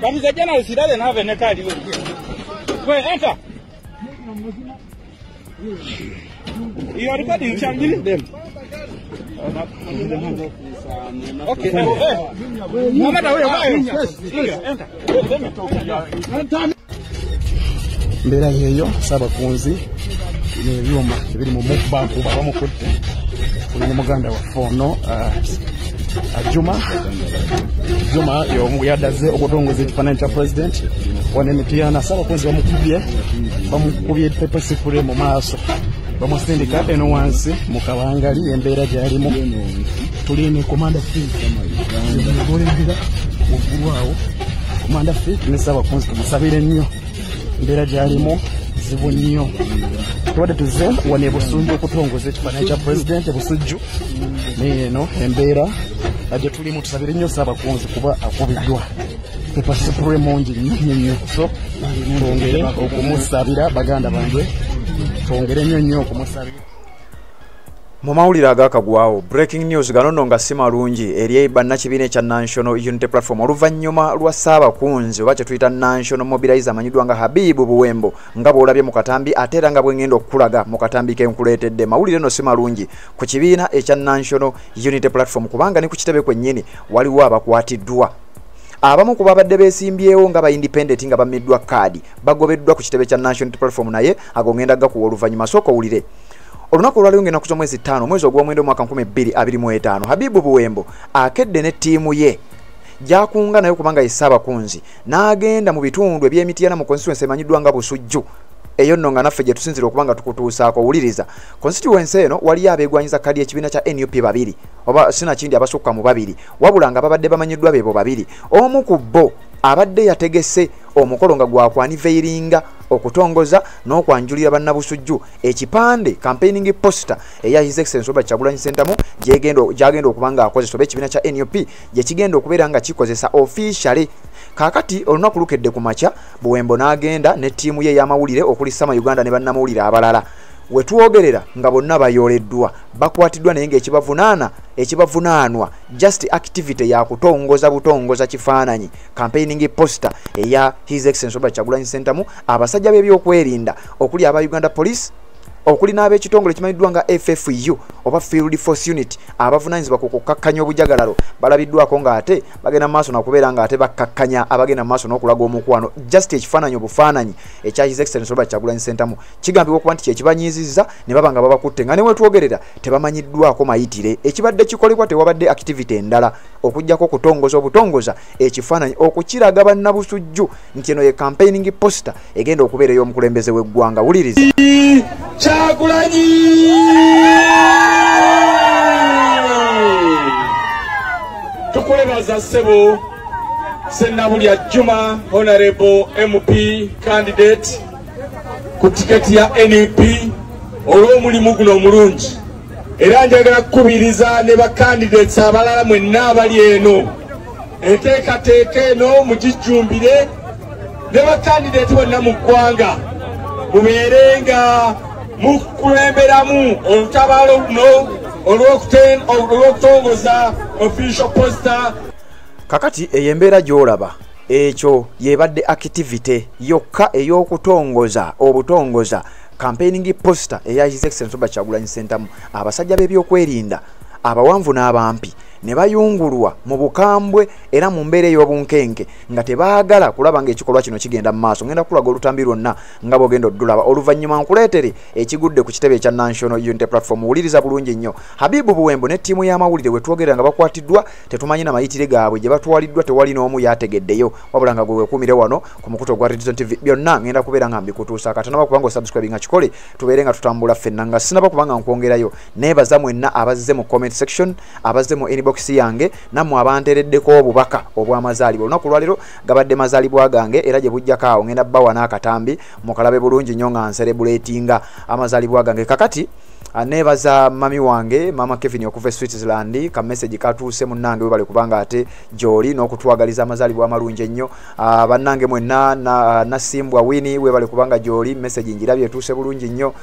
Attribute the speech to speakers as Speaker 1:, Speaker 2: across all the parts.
Speaker 1: But he's a journalist, he doesn't have any card. Wait, enter. You are recording, you can delete them. Okay, no matter where you are, enter.
Speaker 2: Mbeera yeeyo Ssaabakunzi n'ebyuma ebiri mu mukubakuba bamukutte oli ne muganda waffe ono Juma. Juma yaddaze okutongoza ekifaananyi kya president wano Emityana. Ssaabakunzi bamukubye pepper spray mu maaso, bamusindika eno wansi mu kabangali embeera gy'alimu. Tuli ne Commander Fik olengera waggulu awo, Commander Fik ne Ssaabakunzi tumusabire nnyo, embeera gy'alimu zibu nnyo. Tubadde tuzze wano e Busujju okutongoza ekifaananyi kya president e Busujju, naye eno embeera gye tulimu tusabire nnyo Ssaabakunzi kuba akubiddwa pepper spray mungi nnyo nnyo nnyo. So twongere okumusabira baganda bange, twongere nnyo nnyo okumusabira.
Speaker 3: Mu mawulire agakagwawo, breaking news gano nno nga si malungi eri bannakibiina ekya National Unity Platform oluvannyuma lwa Ssaabakunzi oba kye tuyita National Mobilizer amanyiddwa nga Habibu Buwembo, nga bw'olabye mu katambi ate era nga bwe ngenda okukulaga mu katambi ke nkuleetedde. Mawulire nno si malungi ku kibiina ekya National Unity Platform kubanga ne ku kitebe kwennyini waliwo abakwatiddwa. Abamu ku babadde beesimbyewo nga ba independent nga bamiddwa kaadi bagobeddwa ku kitebe kya National Unity Platform, naye ago ngenda gakuwa oluvannyuma. Sooka owulire. Olunaku olwaleero ng'ennaku z'omwezi 5 omwezi ogw'omwenda omwaka 2025, Habibu Buwembo akedde ne ttiimu ye gy'akunga nayo kubanga ye Ssaabakunzi n'agenda mu bitundu eby'Emityana mu constituency emanyiddwa nga Busujju. Eyo nno nga naffe gye tusinzira okuba nga tukutuusaako. Wuliriza, constituency eno waliyo abeegwanyiza kadi ekibiina kya NUP babiri oba sinakindi abasukka mu babiri, wabula nga babadde bamanyiddwa beebo babiri. Omu ku bo abadde yategese omukolo nga gwakwaniveiringa okutongoza n'okwanjulira bannabusujju ekipande campaigning poster eya His Excellency Robert Kyagulanyi Ssentamu gyagenda okuba nga akozesa oba ekibiina kya NUP gye kigenda okubeera nga kikozesa officially. Kaakati olunaku lukedde ku makya, Buwembo n'agenda ne ttiimu ye ey'amawulire okuli Sama Uganda ne bannamawulire abalala. We twogerera nga bonna bayooleddwa, bakwatiddwa, naye ng'ekibavunaanwa just activity ya kutongoza butongoza kifaananyi campaigning poster eya His Excellency Robert Kyagulanyi Ssentamu. Abasajja b'ebyokwerinda okuli aba Uganda Police, okuli n'ab'ekitongole kimanyiddwa nga FFU oba Field Force Unit abavunaanyizibwa ku kukakkanya obujagalalo balabiddwako ng'ate bagenda maaso nakubeera ng'ate bakkakkanya abagenda maaso n'okulaga omukwano. Just ekifaananyi obufaananyi ekya His Excellency Robert Kyagulanyi Ssentamu kigambibwa okuba nti kyekibanyiizizza ne baba nga babakutte, nga ne wetwogerera tebamanyiddwako mayitire. Ekibadde kikolebwa tewabadde activity endala okuggyako okutongoza obutongoza ekifaananyi okukiraga bannabusujju nti eno ye campaigning poster egenda okubeera ey'omukulembeze w'eggwanga. Wuliriza.
Speaker 4: Kyagulanyi tukulebaza ssebo Sennabulya Juma, Honorable MP candidate ku tiketi ya NUP olw'omulimu guno omulungi, era njagala kukubiriza ne bakandidates abalala mwenna abali eno enteekateeka eno mugijjumbire, ne bakandidate bonna mu ggwanga mubeere nga mukulemberamu olutabaalo luno olw'okutongoza official poster.
Speaker 3: Kakati eyo embeera gy'olaba ekyo yebadde activity yokka ey'okutongoza obutongoza campaigning poster eya His Excellency Robert Kyagulanyi Ssentamu. Abasajja b'ebyokwerinda abawanvu n'abampi ne bayungulwa mu bukambwe era mu mbeera ey'obunkenke nga tebaagala kulaba ng'ekikolwa kino kigenda mu maaso. Ngenda kulaga olutambi lwonna nga bw'ogenda oddulaba, oluvannyuma nkuleetere ekigudde ku kitebe ekya National Unity Platform. Wuliriza bulungi nnyo. Habibu Buwembo ne ttiimu y'amawulire we twogerera nga bakwatiddwa, tetumanyi na mayitire gaabwe gye batwaliddwa, tewali n'omu yategeddeyo, wabula nga gwe weekuumire wano ku mukutu ogwa Redison TV. Byonna ngenda kubeera nga mbikutuusa. Katanaba kubanga osubscribe nga kikole, tubeere nga tutambula ffenna. Nga sinaba kubanga nkwongerayo, neebaza mwenna abazze mu comment section, abazze mu inbox yange, nammwe abanteereddeko obubaka obw'amazaalibwa. Olunaku lwaleero gabadde mazaalibwa gange, era gye bujjako awo ngenda bbawa n'akatambi mukalabe bulungi nnyo nga nserebuleetinga amazaalibwa gange. Kakati Nebaza mami wange mama Kevin okuva Switzerland ka message katuuse munnange webale kubanga ate gyoli n'okutwagaliza amazaalibwa amalungi ennyo. Bannange mwenna Nasimbwa Winnie webale kubanga gyoli message njirabye etuuse bulungi nnyo.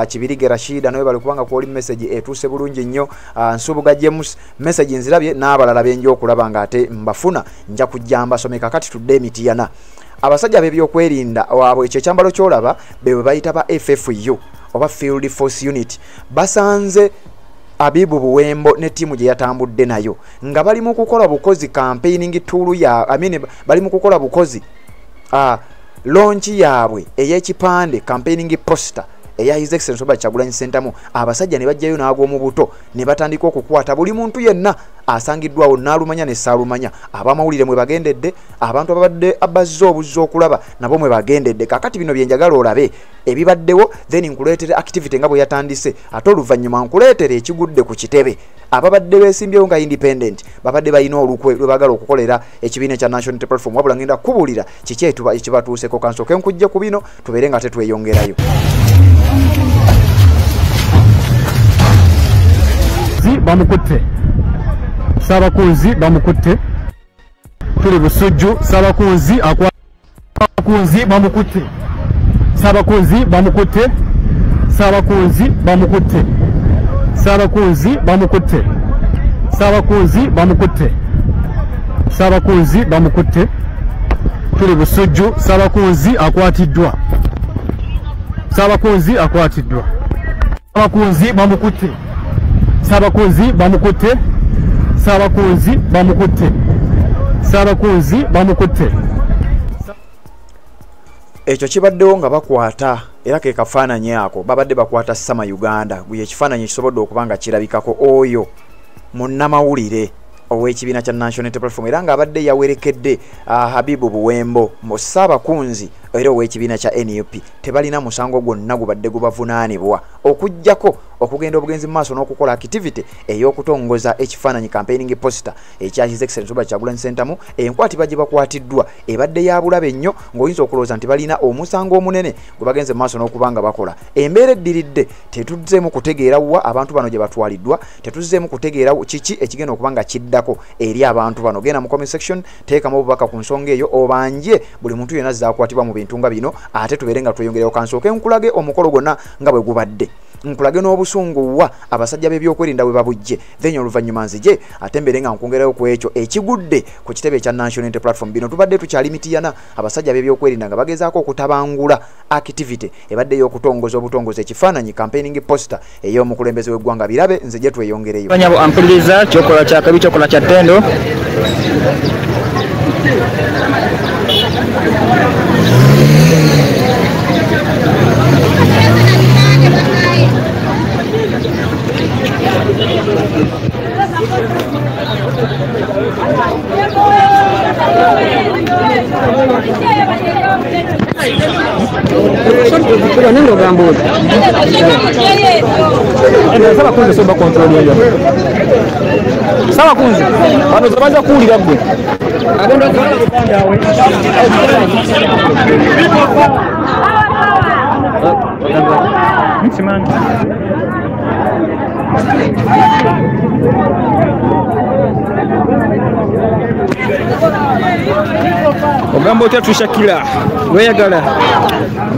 Speaker 3: Kibirige Rashida nawe webale kubanga kwoli message etuuse bulungi nnyo. Nsubuga James message nzirabye n'abalala benja okulaba nga ate mbafuna nja kujja mbasomeka. Kati tudde Mityana abasajja b'ebyokwerinda abo ekyo ekyambalo ky'olaba be bayita ba FFU oba Field Force Unit basanze Habibu Buwembo ne ttiimu gye yatambudde nayo nga bali mu kukola bukozi campaigning tool ya bali mu kukola bukozi launch yaabwe ey'ekipande campaigning poster eya His Excellency Robert Kyagulanyi Ssentamu. Abasajja ne bajjayo n'ag'omu buto ne batandika okukwata buli muntu yenna asangiddwawo n'alumanya ne saalumanya. Abamawulire mwe bagendedde, abantu ababadde abazze obuzzi okulaba nabo mwe bagendedde. Kakati bino bye njagala olabe ebibaddewo, then nkuleetere activity nga bwe yatandise, ate oluvannyuma nkuleetere ekigudde ku kitebe. Ababadde beesimbyewo nga independent babadde balina olukwe lwe baagala okukolera ekibiina ekya National Unity Platform, wabula ngenda kubuulira kiki ekibatuuseko. Kansooke nkujje ku bino tubeere nga tetweyongerayo.
Speaker 5: Bamukutte Ssabakunzi bamukutte, tuli Busujju. Ssabakunzi akwakunzi bamukutte, Ssabakunzi bamukutte, Ssabakunzi bamukutte, Ssabakunzi bamukutte, Ssabakunzi bamukutte, Ssabakunzi bamukutte, tuli Busujju. Ssabakunzi akwatiddwa, Ssabakunzi akwatiddwa, Ssabakunzi bamukutte, Ssabakunzi bamukutte, Ssabakunzi bamukutte, Ssabakunzi bamukutte.
Speaker 3: Ekyo kibaddewo nga bakwata, era ke kafaananyi ako babadde bakwata Sama Uganda. Gwe ekifaananyi ekisobodde okuba nga kirabikako oyo munnamawulire ow'ekibiina kya National Unity Platform era ng'abadde yawerekedde Habibu Buwembo mu Ssabakunzi era ow'ekibiina kya NUP. Tebalina musango gwonna gubadde gubavunaanibwa okuggyako okugenda obugenzi mu maaso n'okukola activity ey'okutongoza ekifaananyi campaigning poster ekya His Excellency Robert Kyagulanyi Ssentamu. Enkwatibwa gye bakwatiddwa ebadde ya bulabe nnyo ng'oyinza okulowooza nti balina omusango omunene gwe bagenze mu maaso n'okuba nga bakola. Embeera eddiridde tetuzzeemu kutegeera wa abantu bano gye batwaliddwa, tetuzzeemu kutegeera kiki ekigenda okuba nga kiddako eri abantu bano. Genda mu comment section, teekamu obubaka ku nsonga eyo obanje buli muntu yenna azaakwatibwa mu bintu nga bino, ate tubeere nga tweyongereyo. Kansooke nkulage omukolo gwonna nga bwe gubadde, nkulage n'obusungu wa abasajja b'ebyokwerinda bwe babujje, then oluvannyuma nzije ate mbeere nga nkwongerayo ku ekyo ekigudde ku kitebe ekya National Unity Platform. Bino tubadde tukyali Mityana, abasajja b'ebyokwerinda nga bagezaako okutabangula activity ebadde ey'okutongoza obutongoza ekifaananyi campaigning poster ey'omukulembeze w'eggwanga. Birabe nzije tweyongereyo.
Speaker 6: Banyabo ampuliriza kyokola kya kabi, kyokola kya ttendo. Ssabakunzi bano tebaza kuwulira ggwe. Ogamba otya Tushakira weyagala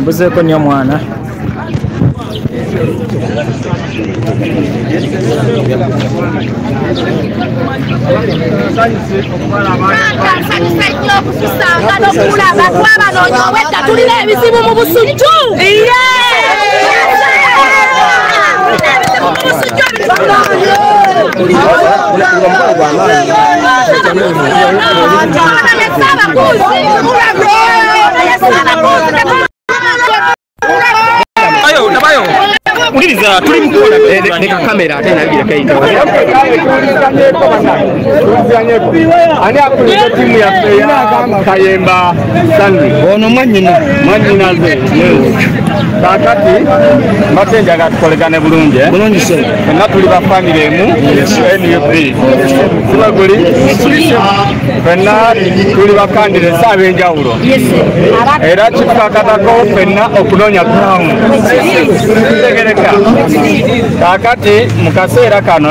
Speaker 6: mbuzeeko nnyo mwana.
Speaker 7: Nsanyuse nnyo okutusanga n'okulaba twabanoonya obwedda tulina ebizibu mu Busujju.
Speaker 6: Uliriza tuli mukola leka kamera ate nabigira kayita.
Speaker 1: Ani akulira timu yaffe ya
Speaker 4: Kayemba Stanley.
Speaker 1: Ono mwannyina.
Speaker 4: Mwannyinaze. Yes. Kaakati mbadde njagala tukolegane bulungi.
Speaker 1: Bulungi ssebo.
Speaker 4: Ffenna tuli ba family emu NUP. Siba guli? Ffenna tuli ba candidates ab'enjawulo. Era kitukakatako ffenna okunoonya ground. Kitegereka. Kaakati mu kaseera kano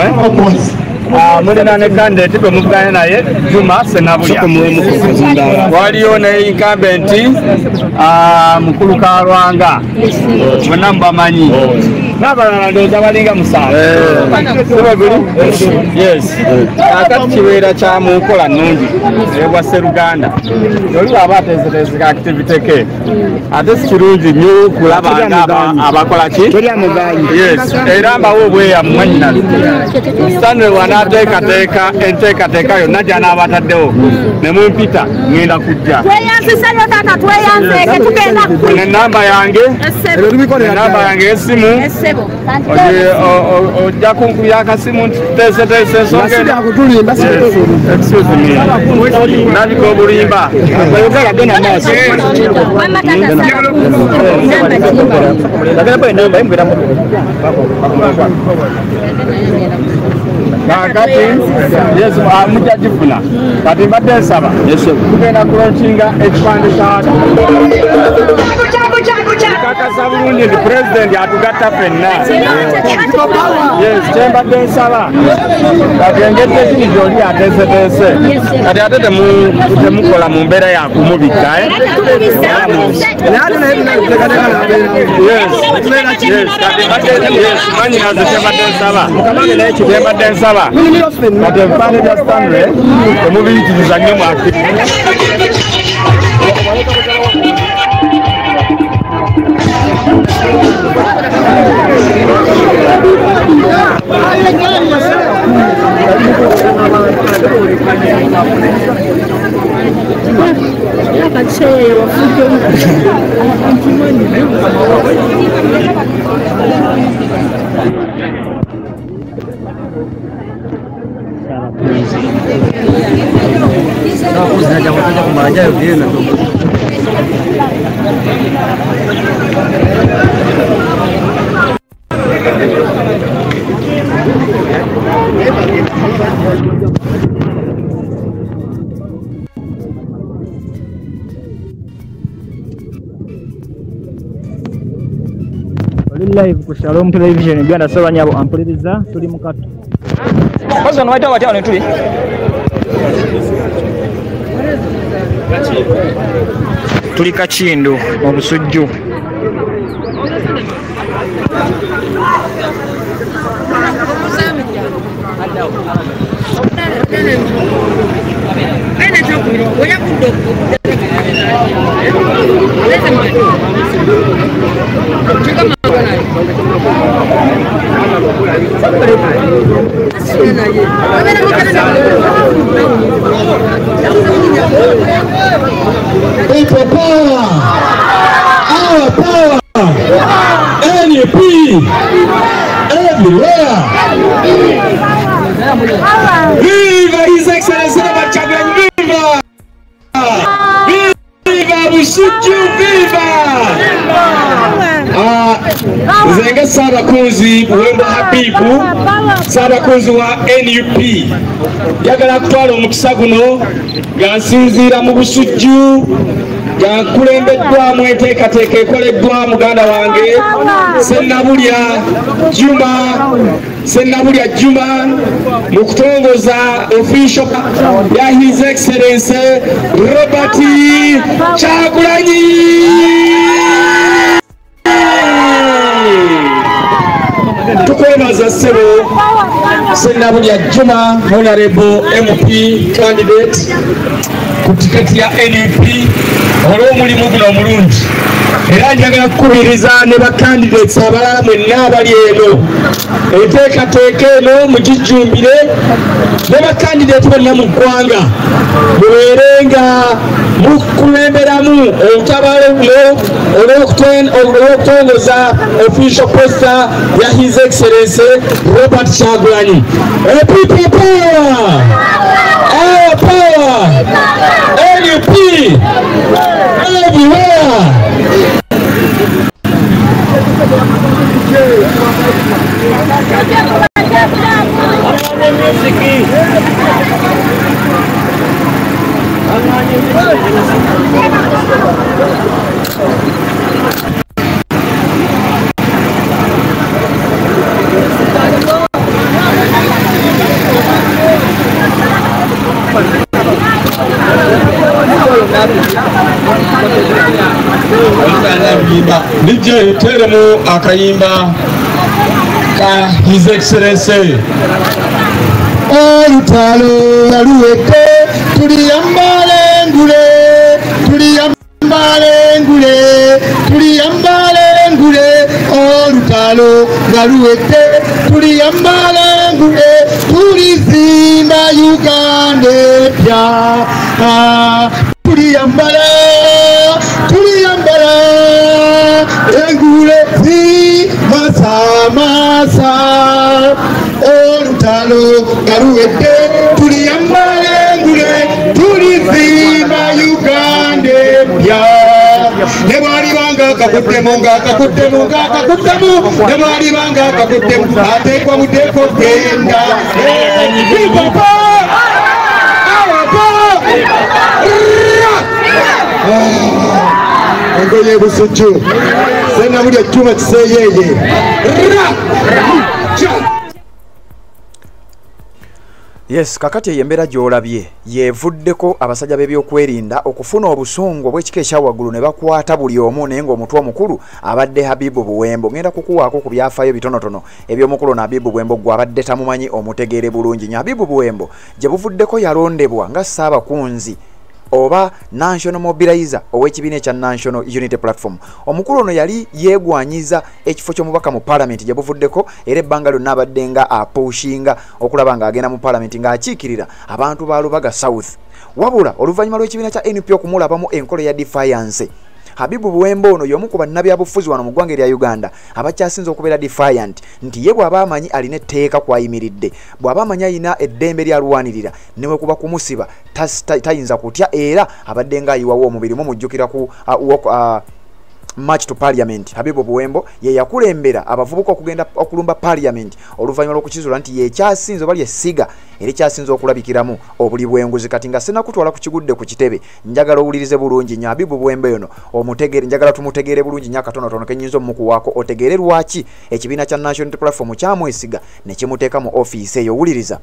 Speaker 4: mulina ne candidate gwe muvuganya naye Juma Ssenabulya. Waliyo ne incumbent Mukulu Kalwanga, bonna mubamanyi n'abalala ndowooza balinga 7. Yes. Kaakati kibeera kya mu nkola nnungi ebwa Sseruganda. Oli bw'aba ateeseteese activity ke ate si kirungi nnyo kulaba nga abakola ki? Yes. Era mbawo obweyamu mwannyinaze. Stanley wanateekateeka enteekateeka yonna gy'anaaba ataddewo ne mumpita ngenda kujja.
Speaker 7: Tweyanzisa nnyo taata, tweyanzeeke, tugenda
Speaker 4: kujja. Ennamba yange, ennamba yange y'essimu ojja kunkubira akasimu nti tuteeseteese ensonga eno. Excuse me. Ndabika obulimba. Kaakati yes, mujja gifuna. Kati mbadde nsaba tugenda kulonkinga ekipande kya kakasa bulungi nti pulezidenti atugatta ffenna. Yes, kyembadde nsaba kati engeri tekini gy'oli ateeseteese kati ate temukola mu mbeera ya kumubikka. Yes, manyinaze kyembadde nsaba kyembadde nsaba kati ebipande bya Stanley temubiyitiriza nnyo mwaki.
Speaker 6: Live ku Shalom Television Uganda Ssebanyabo ampuliriza tuli mu katu.
Speaker 1: Kozi ono bayita batya wano tuli?
Speaker 6: Tuli Kakindu mu Busujju.
Speaker 8: People power! Our power! NUP! Everywhere! Viva His Excellency Robert Kyagulanyi! Viva! Viva Busujju! Viva! Nze nga Ssaabakunzi Buwembo Habibu, Ssaabakunzi wa NUP, njagala kutwala omukisa guno nga nsinziira mu Busujju nga nkulembeddwamu enteekateeka ekoleddwa muganda wange Ssenabulya Juma, Ssenabulya Juma mu kutongoza official ya His Excellency Robert Kyagulanyi. Tukwebaza ssebo Ssenabulya Juma, Honorable MP candidate ku tiketi ya NUP olw'omulimu guno omulungi. Era njagala kukubiriza ne ba candidates abalala mwenna abali eno, enteekateeka eno mugijjumbire ne ba candidate bonna mu ggwanga, mubeere nga mukulemberamu olutabaalo luno olw'okutongoza official poster ya His Excellency Robert Kyagulanyi. People power! Our power! NUP! DJ teremu akayimba ka His Excellency.
Speaker 9: Olutalo luwedde, tuliyambala engule, tuliyambala engule, tuliyambala engule. Olutalo luwedde, tuliyambala engule, tulizimba Uganda empya. Tuliyambala, tuliyambala engule zimasamasa. Olutalo luwedde, tuliyambala engule, tulizimba Uganda empya. Ne bwalibanga akakuttemu ng'akakuttemu ng'akakuttemu, ne bwalibanga akakuttemu ateekwa buteeko genda. Papa! Engoye ebusujju Ssenabulya Juma Kiseeyeeye.
Speaker 3: Yes, kakati eyo embeera gy'olabye yeevuddeko abasajja b'ebyokwerinda okufuna obusungu obw'ekika ekya waggulu ne bakwata buli omu, naye ng'omutwe omukulu abadde Habibu Buwembo. Ngenda kukuwaako ku byafaayo bitonotono eby'omukulu ono Habibu Buwembo gwe abadde tamumanyi omutegeere bulungi nnyo. Habibu Buwembo gye buvuddeko yalondebwa nga Ssaabakunzi oba National Mobilizer ow'ekibiina ekya National Unity Platform. Omukulu ono yali yeegwanyiza ekifo ky'omubaka mu Parliament gye buvuddeko, era ebbanga lyonna abadde nga apushinga okulaba ng'agenda mu Parliament ng'akiikirira abantu ba Lubaga South. Wabula oluvannyuma lw'ekibiina kya NUP okumulabamu enkola ya defiance, Habibu Buwembo ono y'omu ku bannabyabufuzi wano mu ggwanga erya Uganda abakyasinze okubeera defiant, nti ye bw'aba amanyi alina etteeka kw'ayimiridde, bw'aba amanyi alina eddembe ly'alwanirira, ne bwe kuba kumusiba tayinza kutya, era abadde ng'ayiwawo omubiri. Mumujjukira ku March to Parliament, Habibu Buwembo ye yakulembera abavubuka okugenda okulumba Parliament oluvannyuma lw'okukizuula nti yekyasinze oba lyessiga erikyasinze okulabikiramu obuli bw'enguzi. Kati nga sinnakutwala ku kigudde ku kitebe, njagala owulirize bulungi nnyo Habibu Buwembo ono omutegeere, njagala tumutegeere bulungi nnyo akatonotono ke nnyinza omukuwaako otegeere lwaki ekibiina kya National Unity Platform kyamwesiga ne kimuteeka mu ofiisi eyo. Wuliriza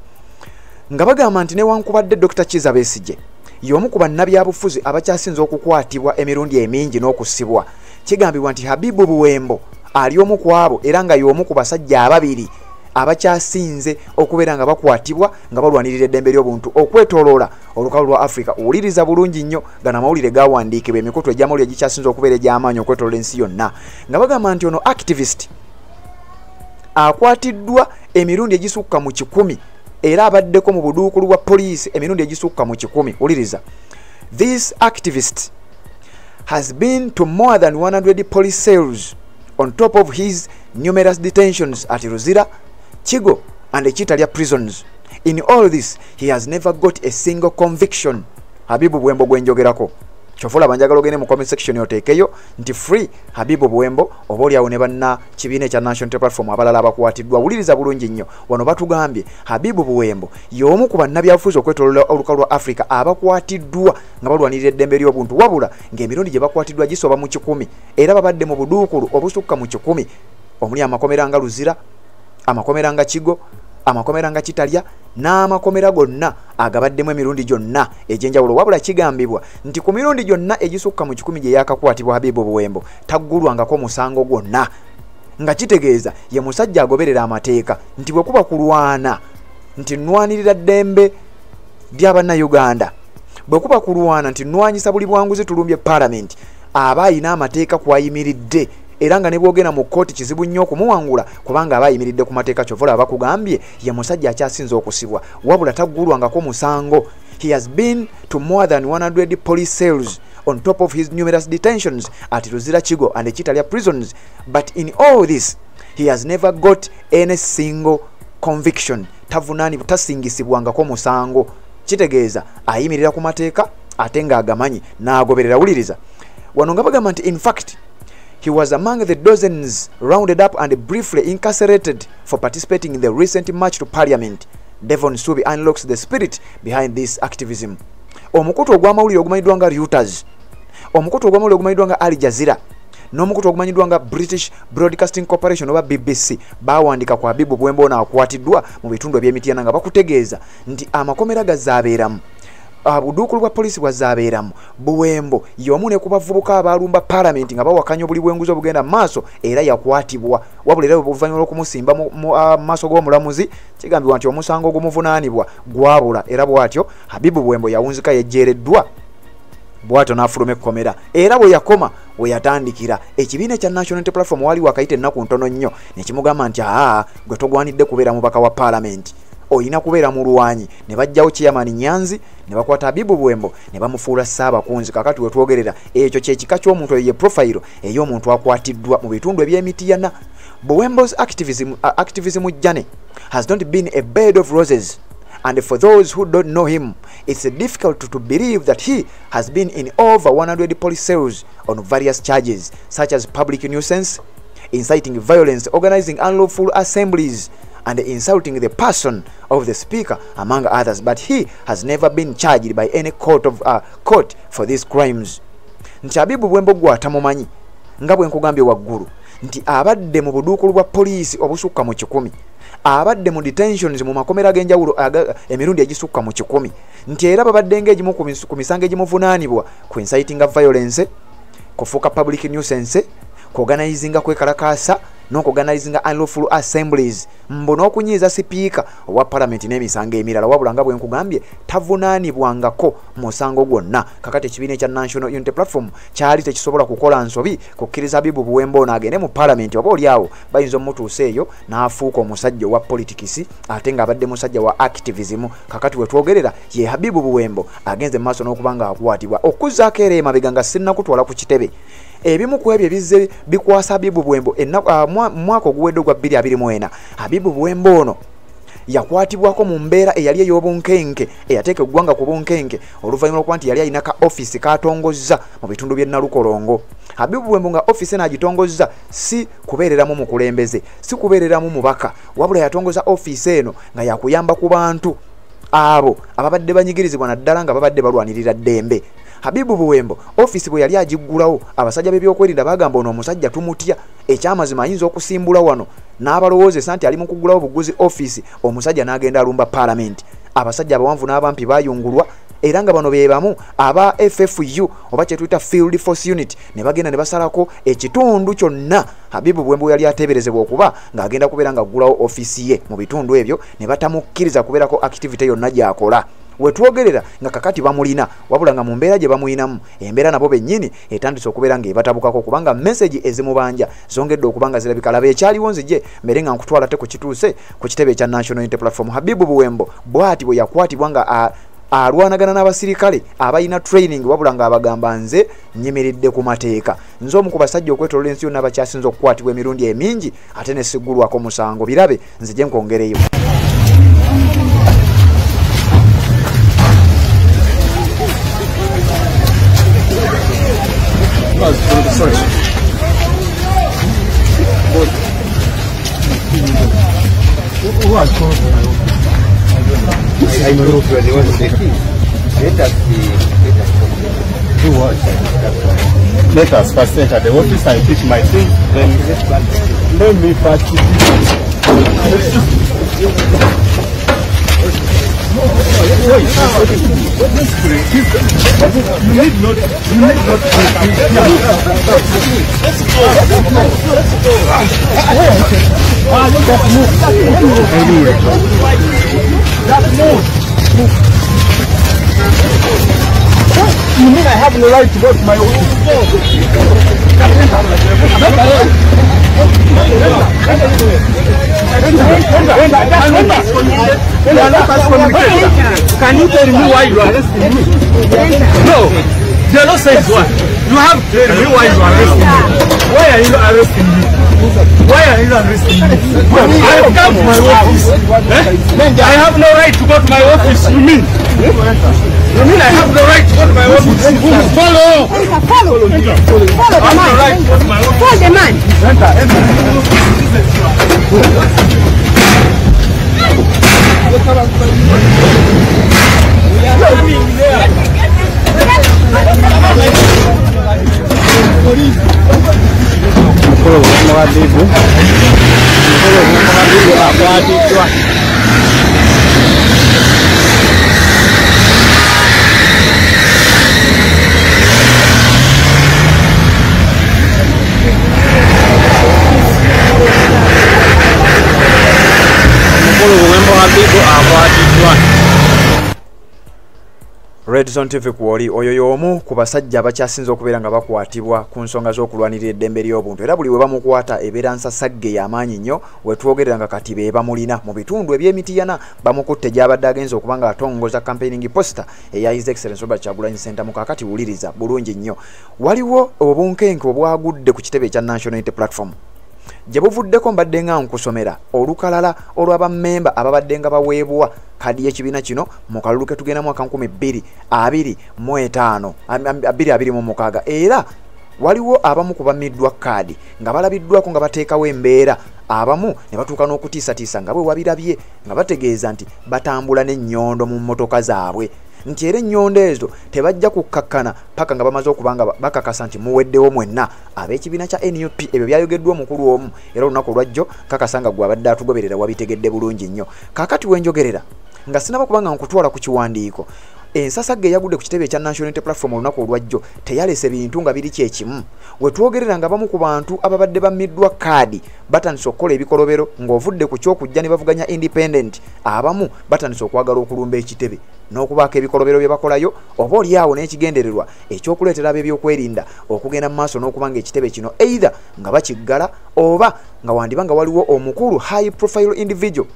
Speaker 3: nga bagamba nti newankubadde Dr. Kizza Besigye y'omu ku bannabyabufuzi abakyasinze okukwatibwa emirundi emingi n'okusibwa, kigambibwa nti Habibu Buwembo ali omu ku abo era nga y'omu ku basajja ababiri abakyasinze okubeera nga bakwatibwa nga balwanirira eddembe ly'obuntu okwetooloola olukalu lwa Africa. Owuliriza bulungi nnyo gano amawulire gawandiikibwa emikutu egy'amawulire egikyasinze okubeera egy'amaanyi okwetooloola ensi yonna, nga bagamba nti ono activist akwatiddwa emirundi egisukka mu 100 era abaddeko mu buduukulu bwa poliisi emirundi egisukka mu 100. Wuliriza, this activist has been to more than 100 police cells on top of his numerous detentions at Luzira, Kigo and Kitalya prisons. In all this, he has never got a single conviction. Habibu Buwembo gwe njogerako. Kyova olaba njagala ogende mu comment section oteekeyo nti free Habibu Buwembo oba oliawo ne banna kibiina ekya National Unity Platform abalala abakwatiddwa. Wuliriza bulungi nnyo, wano batugambye Habibu Buwembo y'omu ku bannabyabufuzi okwetooloola olukalu lwa Africa abakwatiddwa nga balwanirira eddembe ly'obuntu, wabula ng'emirundi gye bakwatiddwa gisoba mu 100 era babadde mu buduukulu obusukka mu 100 omuli amakomera nga Luzira, amakomera nga Kigo, amakomera nga Kitalya n'amakomera gonna agabaddemu emirundi gyonna egy'enjawulo. Wabula kigambibwa nti ku mirundi gyonna egisukka mu 100 gye yakakwatibwa Habibu Buwembo taggulwangako musango gwonna, nga kitegeeza ye musajja agoberera amateeka nti bwe kuba kulwana nti nnwanirira ddembe ly'abannayuganda, bwe kuba kulwana nti nnwanyisa buli bwanguzi tulumbye Parliament, aba ayina amateeka kw'ayimiridde era nga ne bwogenda mu kkooti kizibu nnyo okumuwangula kubanga aba ayimiridde ku mateeka. Kyova olaba bakugambye ye musajja akyasinze okusibwa, wabula taggulwangako musango. He has been to more than 100 police cells on top of his numerous detentions at Luzira, Kigo and Kitalya prisons, but in all this he has never got any single conviction. Tavunaani tasingisibwangako musango, kitegeeza ayimirira ku mateeka ate ng'agamanyi n'agoberera. Wuliriza wano nga bagamba nti in fact he was among the dozens rounded up and briefly incarcerated for participating in the recent march to Parliament. Devon Subi unlocks the spirit behind this activism. Omukutu ogw'amawulire ogumanyiddwa nga Reuters, omukutu ogw'amawulire ogumanyiddwa nga Al Jazeera, n'omukutu ogumanyiddwa nga British Broadcasting Corporation oba BBC baawandika ku Habibu Buwembo ono akwatiddwa mu bitundu eby'Emityana nga bakutegeeza nti amakomera gazaabeeramu, obuduukulu bwa poliisi bwazaabeeramu. Buwembo y'omu ne ku bavubuka abaalumba paalamenti nga bawakanya obuli bw'enguzi obugenda mu maaso, era yakwatibwa. Wabula era oluvannyuma lw'okumusimba mu maaso g'omulamuzi, kigambibwa nti omusango ogumuvunaanibwa gwabula, era bw'atyo Habibu Buwembo yawunzika yejjeereddwa bw'atyo n'afuluma ekkomera. Era bwe yakoma we yatandikira ekibiina ekya National Unity Platform wali wakayita ennaku ntono nnyo ne kimugamba nti aa, gwe togwanidde kubeera mubaka wa paalamenti, olina kubeera mulwanyi. Ne bajjawo Chairman Nyanzi ne bakwata Habibu Buwembo ne bamufuula Ssaabakunzi. Kakati we twogerera ekyo kyekika ky'omuntu oyo, ye profile ey'omuntu akwatiddwa mu bitundu eby'Emityana. Buwembo's activism journey has not been a bed of roses, and for those who don't know him, it's difficult to believe that he has been in over 100 police cells on various charges such as public nuisance, inciting violence, organizing unlawful assemblies, and insulting the person of the speaker, among others. But he has never been charged by any court for these crimes. Nti Habibu Buwembo gw'atamumanyi, nga bwe nkugambye waggulu nti abadde mu buduukulu bwa poliisi obusukka mu 100, abadde mu detentions mu makomera ag'enjawulo emirundi egisukka mu 100, nti era babadde ng'egimu ku misango egimuvunaanibwa ku inciting violence, kufuuka public nuisance, kuorganizinga kwekalakaasa n'okuorganizinga unlawful assemblies, mbu n'okunyiiza sipiika owa palamenti n'emisango emirala. Wabula nga bwe nkugambye tavunaanibwangako musango gwonna. Kakati ekibiina ekya National Unity Platform kyali tekisobola kukola nsobi kukkiriza Habibu Buwembo ono agende mu palamenti, oba oli awo bayinza omutuusa eyo n'afuuka omusajja owa politics ate ng'abadde musajja wa activism. Kakati we twogerera ye Habibu Buwembo agenze mu maaso n'okuba nga akwatibwa. Okuzzaako era emabega nga sinnakutwala ku kitebe, ebimu ku ebyo ebizze bikwasa Habibu Buwembo mu mwaka oguwedde ogwa 2024, Habibu Buwembo ono yakwatibwako mu mbeera eyali ey'obunkenke eyateeka eggwanga ku bunkenke oluvannyuma lw'okuba nti yali alina ka offisi k'atongozza mu bitundu by'e Nalukolongo. Habibu Buwembo nga offisi eno agitongozza si kubeereramu mukulembeze, si kubeereramu mubaka, wabula yatongoza offisi eno nga yakuyamba ku bantu abo ababadde banyigirizibwa naddala nga babadde balwanirira ddembe. Habibu Buwembo offisi bwe yali agiggulawo, abasajja b'ebyokwerinda bagamba ono omusajja tumutya, ekyamazima ayinza okusimbula wano n'abalowoozesa nti ali mu kuggulawo buguzi offisi, omusajja n'agenda alumba paalamenti. Abasajja abawanvu n'abampi bayungulwa, era nga bano be bamu aba FFU oba kye tuyita Field Force Unit, ne bagenda ne basalako ekitundu kyonna Habibu Buwembo yali ateeberezebwa okuba ng'agenda kubeera ng'aggulawo offisi ye mu bitundu ebyo, ne batamukkiriza kubeerako activity yonna gy'akola. Wetwogerera nga kakati bamulina, wabula nga mu mbeera gye bamuyinamu embeera nabo bennyini etandise okubeera ng'ebatabukako, kubanga message ezimubanja zongedde okuba nga zirabika. Laba ekyaliwo, nzije mbere nga nkutwala te ku kituuse ku kitebe ekya National Unity Platform. Habibu Buwembo bw'ati bwe yakwatibwa nga alwanagana n'abasirikale abalina training, wabula ng'abagamba nze nnyimiridde ku mateeka, nze omu ku basajja okwetoloola ensi yonna abakyasinze okukwatibwa emirundi emingi ate ne siggulwako musango. Birabe, nzije nkwongereyo.
Speaker 4: Let us first enter the office and teach my things. Then let me first. You need not. Let's go. Let's go. You mean I have no right to go to my office? Can you tell me why you are arresting me? No, the law says what? You have to tell me why you are arresting me. Why are you arresting me? Why are you arresting me? I have come to my office. Eh? I have no right to go to my office. You mean? You mean I have no right to go to my office? Follow!
Speaker 7: Follow! Follow the man! Follow the man!
Speaker 4: Enter, enter. We are coming there. Mukulu Buwembo Habibu akwatiddwa. Mukulu Buwembo Habibu akwatiddwa.
Speaker 3: Red Zone TV kwoli oyo y'omu ku basajja abakyasinze okubeera nga bakwatibwa ku nsonga z'okulwanirira eddembe ly'obuntu, era buli we bamukwata ebeera nsasagge y'amaanyi nnyo. Wetwogerera nga kati be bamulina mu bitundu eby'emitiyana, bamukutte gy'abadde agenze okuba nga atongoza campaigning poster eya His Excellency Robert Kyagulanyi Ssentamu. Kaakati wuliriza bulungi nnyo, waliwo obunkenke obwagudde ku kitebe ekya National Unity Platform gye buvuddeko. Mbadde nga nkusomera olukalala olw'abammemba ababadde nga baweebwa kadi y'ekibiina kino mu kalulu ke tugenda mwaka 2025 2026, era waliwo abamu ku bamiddwa kaadi nga balabiddwako nga bateekawo embeera, abamu ne batuuka n'okutiisatiisa nga bwe wabirabye, nga bategeeza nti batambula n'ennyondo mu mmotoka zaabwe, nti era ennyondo ezo tebajja kukkakkana paka nga bamaze okuba nga bakakasa nti muweddewo mwenna ab'ekibiina kya NUP. Ebyo byayogeddwa omukulu omu, era olunaku olwajjo kakasa nga gwe abadde atugoberera wabitegedde bulungi nnyo. Kaakati wenjogerera nga sinaba kubanga nkutwala ku kiwandiiko, ensasagge eyagudde ku kitebe ekya National Unity Platform olunaku olwajjo teyalese bintu nga biri kyekimu. Wetwogerera nga bamu ku bantu ababadde bamiddwa kaadi batandise okukola ebikolobero ng'ovudde ku kyokujja ne bavuganya independent, abamu batandise okwagala okulumba ekitebe n'okubaako ebikolobero bye bakolayo, oba oli awo n'ekigendererwa ekyokuleetera ab'ebyokwerinda okugenda mu maaso n'okuba nga ekitebe kino either nga bakiggala oba nga wandiba nga waliwo omukulu high profile individual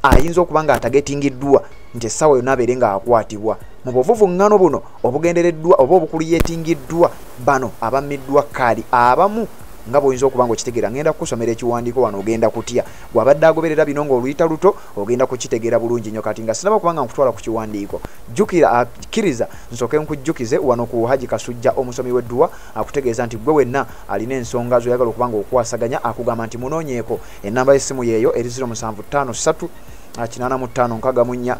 Speaker 3: ayinza okuba nga atagetingiddwa nti essaawa yonna abeere ng'akwatibwa. Mu buvuvuŋŋano buno obugendereddwa oba obukuliyetingiddwa bano abamiddwa kaadi abamu nga bw'oyinza okuba nga okitegeera. Ngenda kukusomera ekiwandiiko wano, ogenda kutya bw'abadde agoberera bino ng'oluyita luto, ogenda kukitegeera bulungi nnyo. Kati nga sinaba kubanga nkutwala ku kiwandiiko, jjukira akkiriza nsooke nkujjukize wano ku Haji Kasujja omusomi w'edduwa akutegeeza nti gwe wenna alina ensonga z'oyagala okuba nga okwasaganya, akugamba nti munoonyeeko. Ennamba y'essimu yeeyo eri 0753 85 64 64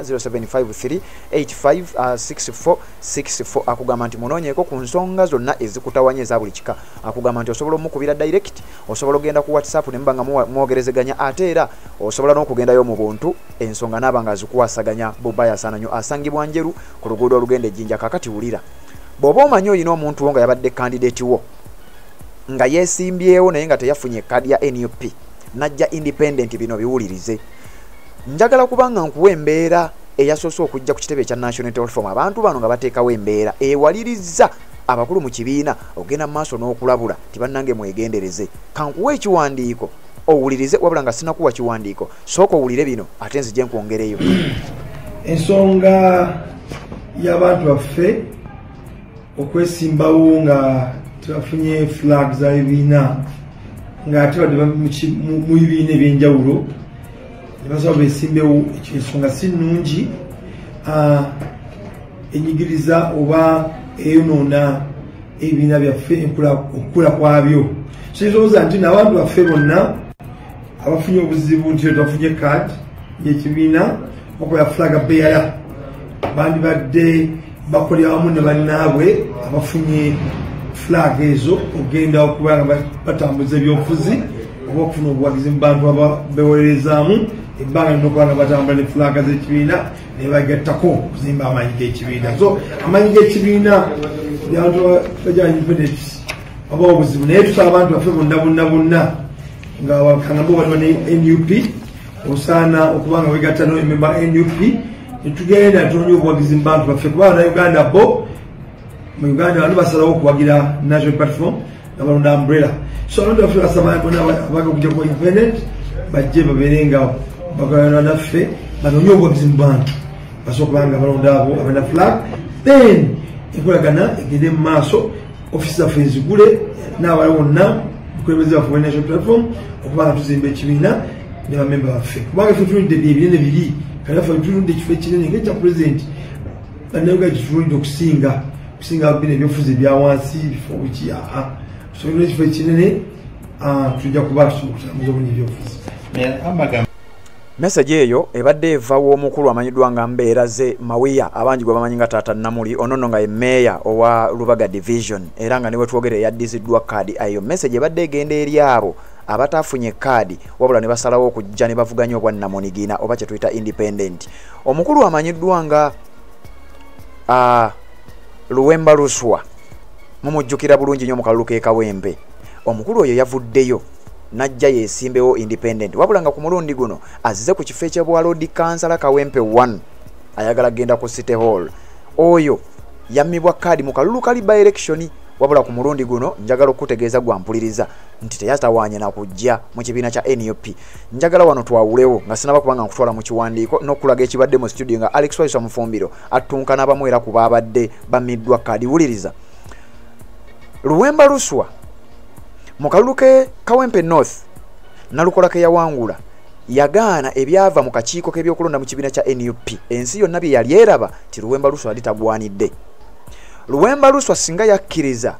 Speaker 3: 0753 85 64 64. Akugamba nti munoonyeeko ku nsonga zonna ezikutawanya eza buli kika. Akugamba nti osobola omukubira direct, osobola ogenda ku WhatsApp ne muba nga mwogerezeganya, ate era osobola n'okugendayo mu buntu ensonga n'aba nga azikwasaganya. Bubaya sana nnyo, asangibwa Njeru ku luguudo olugenda Ejjinja. Kaakati wulira, bw'oba omanyi oyina omuntu wo nga yabadde candidate wo nga yeesimbyewo naye nga teyafunye kaadi ya NUP najja independent, bino biwulirize. Njagala kubanga nkuwa embeera eyasoose okujja ku kitebe ekya National Unity Platform, abantu bano nga bateekawo embeera ewaliriza abakulu mu kibiina ogenda mu maaso n'okulabula nti bannange mwegendereze. Kankuwa ekiwandiiko owulirize, wabula nga sinakuwa kiwandiiko sooka owulire bino ate nzije nkwongereyo.
Speaker 10: Ensonga y'abantu baffe okwesimbawo nga tebafunye flag za bibiina, ng'ate badde mu bibiina ebyenjawulo ne basaba beesimbewo, ekyo ensonga si nnungi, enyigiriza oba eyonoona ebibiina byaffe okukula kwabyo. So ndowooza nti n'abantu baffe bonna abafunye obuzibu nti tebafunye kaadi y'ekibiina okola flag bearer, bandibadde bakolera wamu ne bannaabwe abafunye flag ezo ogenda okuba nga batambuza ebyobufuzi oba okufuna obuwagizi mu bantu ababewolerezaamu ebbanga lino okuba nga batambula ne flag z'ekibiina ne bagattako okuzimba amaanyi g'ekibiina. So amaanyi g'ekibiina abantu baja independent oba obuzibu, naye tusaba abantu baffe bonna bonna bonna nga bakangambo baliwa ne NUP osaana okuba nga wegatta nomemba NUP netugenda tunoonya obuwagizi mu bantu baffe, kuba bannayuganda bo mu Uganda bantu basalawo okuwagira National Platform nga balonda umbrella. So abantu baffe basaba bonna abaga okujja kuba independent bajje babeere nga bakolana naffe banoonye obuwagizi mu bantu basobola okuba nga balonda abo abalina flag, then enkolagana egende mu maaso, offisi zaffe ezigule n'abalala bonna bukulembeze baffe bwa National Platform okuba nga tuzimba ekibiina ne bamemba baffe, kubanga ffe tunudde ebinene biri kati ffe tunudde ekifo ekinene ng'ekya pulezidenti bannayuganda kituludde okusinga bino ebyobufuzi ebya wansi bifo biki aa tusobole ekifo ekinene tujja kuba tusobola okutambuza obulungi ebyobufuzi.
Speaker 3: Message eyo ebadde eva w'omukulu amanyiddwa nga mbeera ze Mawiya, abangi gwe bamanyi nga Taata Namuli, onono nga ye meeya owa Lubaga Division, era nga ne wetwogere yaddiziddwa kaadi. Eyo message ebadde egenda eri abo abatafunye kaadi wabula ne basalawo okujja ne bavuganya obwannamunigina oba kye tuyita independent. Omukulu amanyiddwa nga Luwemba Luswa, mumujjukira bulungi nnyo mu kalulu k'e Kawempe. Omukulu oyo yavuddeyo najja yeesimbewo independent, wabula nga ku mulundi guno azze ku kifo eky'obwa Lord Kansala Kawempe 1, ayagala kugenda ku City Hall. Oyo yammibwa kaadi mu kalulu kali by election, wabula ku mulundi guno njagala okutegeeza gwampuliriza nti teyatawaanya na kujja mu kibiina kya NUP. Njagala wano twawulewo nga sinaba kubanga nkutwala mu kiwandiiko n'okulaga ekibadde mu studio nga Alex Waiswa Mufumbiro attunka n'abamu era ku baabadde bammiddwa kaadi. Wuliriza, Luwemba Luswa mu kalulu ke Kawempe North Nalukola ke yawangula yagaana ebyava mu kakiiko k'ebyokulonda mu kibiina kya NUP. Ensi yonna bye yali eraba nti Luwemba Luswa yali tagwanidde. Luwemba Luswa singa yakkiriza